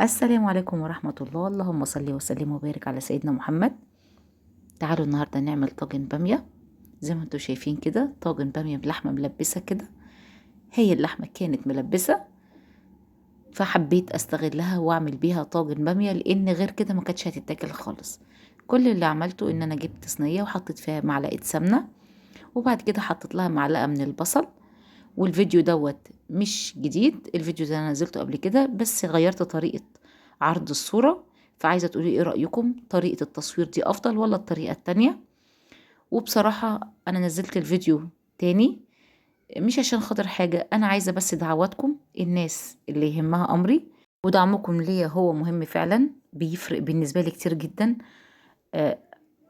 السلام عليكم ورحمة الله. اللهم صل وسلم وبارك على سيدنا محمد. تعالوا النهاردة نعمل طاجن بامية زي ما انتم شايفين كده، طاجن بامية بلحمة ملبسة كده. هي اللحمة كانت ملبسة فحبيت استغلها واعمل بيها طاجن بامية، لان غير كده ما كانتش هتتاكل خالص. كل اللي عملته ان انا جبت صينية وحطيت فيها معلقة سمنة، وبعد كده حطيت لها معلقة من البصل. والفيديو دوت مش جديد، الفيديو ده انا نزلته قبل كده بس غيرت طريقة عرض الصورة. فعايزة تقولي ايه رأيكم، طريقة التصوير دي افضل ولا الطريقة التانية؟ وبصراحة انا نزلت الفيديو تاني مش عشان خاطر حاجة، انا عايزة بس دعواتكم، الناس اللي يهمها امري ودعمكم ليا هو مهم فعلا، بيفرق بالنسبة لي كتير جدا.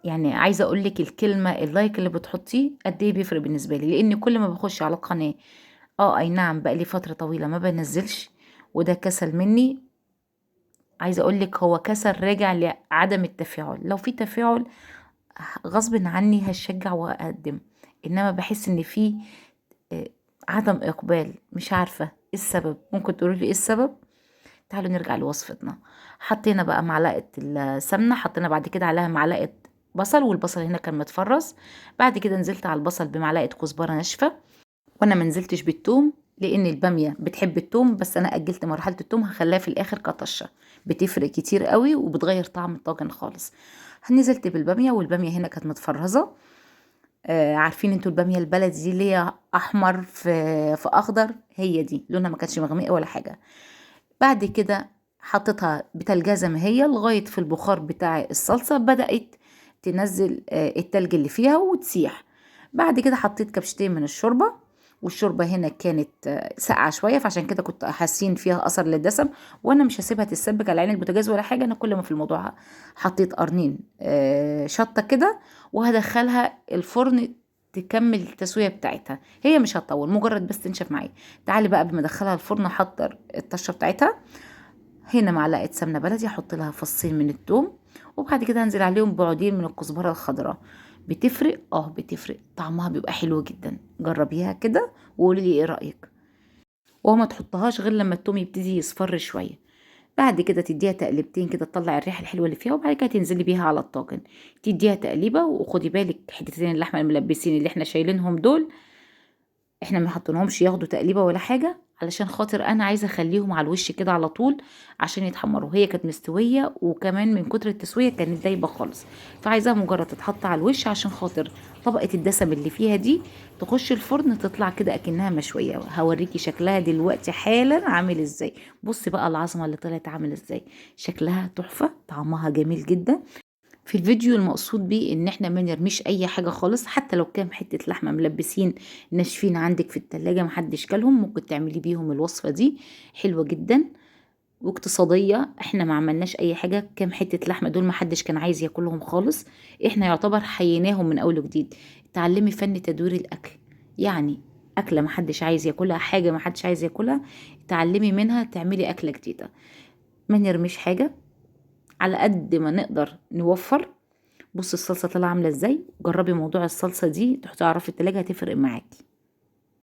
يعني عايزة اقولك الكلمة ال like اللي بتحطيه قد ايه بيفرق بالنسبة لي، لان كل ما بخش على القناة اي نعم بقالي فترة طويلة ما بنزلش وده كسل مني، عايزة اقولك هو كسل راجع لعدم التفاعل. لو في تفاعل غصب عني هشجع واقدم، انما بحس ان في عدم اقبال، مش عارفة ايه السبب، ممكن تقولوا لي ايه السبب؟ تعالوا نرجع لوصفتنا. حطينا بقى معلقة السمنة، حطينا بعد كده عليها معلقة بصل، والبصل هنا كان متفرز. بعد كده نزلت على البصل بمعلقة كزبرة ناشفة، وانا ما نزلتش بالثوم لان البامية بتحب الثوم، بس انا اجلت مرحلة الثوم هخليها في الاخر كطشة، بتفرق كتير قوي وبتغير طعم الطاجن خالص. نزلت بالبامية، والبامية هنا كانت متفرزة. عارفين انتوا البامية البلدي دي اللي هي احمر في اخضر، هي دي لونها ما كانتش مغمقة ولا حاجة. بعد كده حطيتها بتلجة زي ما هي لغاية في البخار بتاع الصلصة بدأت تنزل التلج اللي فيها وتسيح. بعد كده حطيت كبشتين من الشوربة، والشوربة هنا كانت ساقعة شوية فعشان كده كنت حاسين فيها أثر للدسم، وأنا مش هسيبها تتسبك على عين البوتاجاز ولا حاجة. أنا كل ما في الموضوع حطيت قرنين شطة كده وهدخلها الفرن تكمل التسوية بتاعتها، هي مش هتطول مجرد بس تنشف معايا. تعالي بقى قبل ما ادخلها الفرن احضر الطشه بتاعتها. هنا معلقه سمنه بلدي، احط لها فصين من الثوم، وبعد كده هنزل عليهم بعودين من الكزبره الخضراء. بتفرق؟ بتفرق، طعمها بيبقى حلو جدا. جربيها كده وقولي لي ايه رايك. وما تحطهاش غير لما الثوم يبتدي يصفر شوية. بعد كده تديها تقلبتين كده تطلع الريحة الحلوة اللي فيها، وبعد كده تنزلي بيها على الطاجن تديها تقليبه. وخدي بالك حتتين اللحمة الملبسين اللي احنا شايلينهم دول احنا ما حطيناهمش ياخدوا تقليبه ولا حاجة، علشان خاطر انا عايزه اخليهم على الوش كده على طول عشان يتحمروا. هي كانت مستوية وكمان من كتر التسوية كانت دايبه خالص، فعايزاها مجرد تتحط على الوش عشان خاطر طبقه الدسم اللي فيها دي تخش الفرن تطلع كده اكنها مشوية. هوريكي شكلها دلوقتي حالا عامل ازاي. بصي بقى العظمة اللي طلعت عامل ازاي، شكلها تحفة، طعمها جميل جدا. في الفيديو المقصود بيه ان احنا ما نرميش اي حاجة خالص، حتى لو كام حتة لحمه ملبسين ناشفين عندك في التلاجة محدش كلهم، ممكن تعملي بيهم الوصفة دي، حلوة جدا واقتصادية. احنا ما عملناش اي حاجة، كام حتة لحمه دول محدش كان عايز ياكلهم خالص، احنا يعتبر حييناهم من اول وجديد. تعلمي فن تدوير الاكل، يعني اكله محدش عايز ياكلها، حاجة محدش عايز ياكلها، تعلمي منها تعملي اكله جديدة. ما نرميش حاجة، على قد ما نقدر نوفر. بصي الصلصه طالعه عامله ازاي، جربي موضوع الصلصه دي تحطيها على رف التلاجة هتفرق معاكي.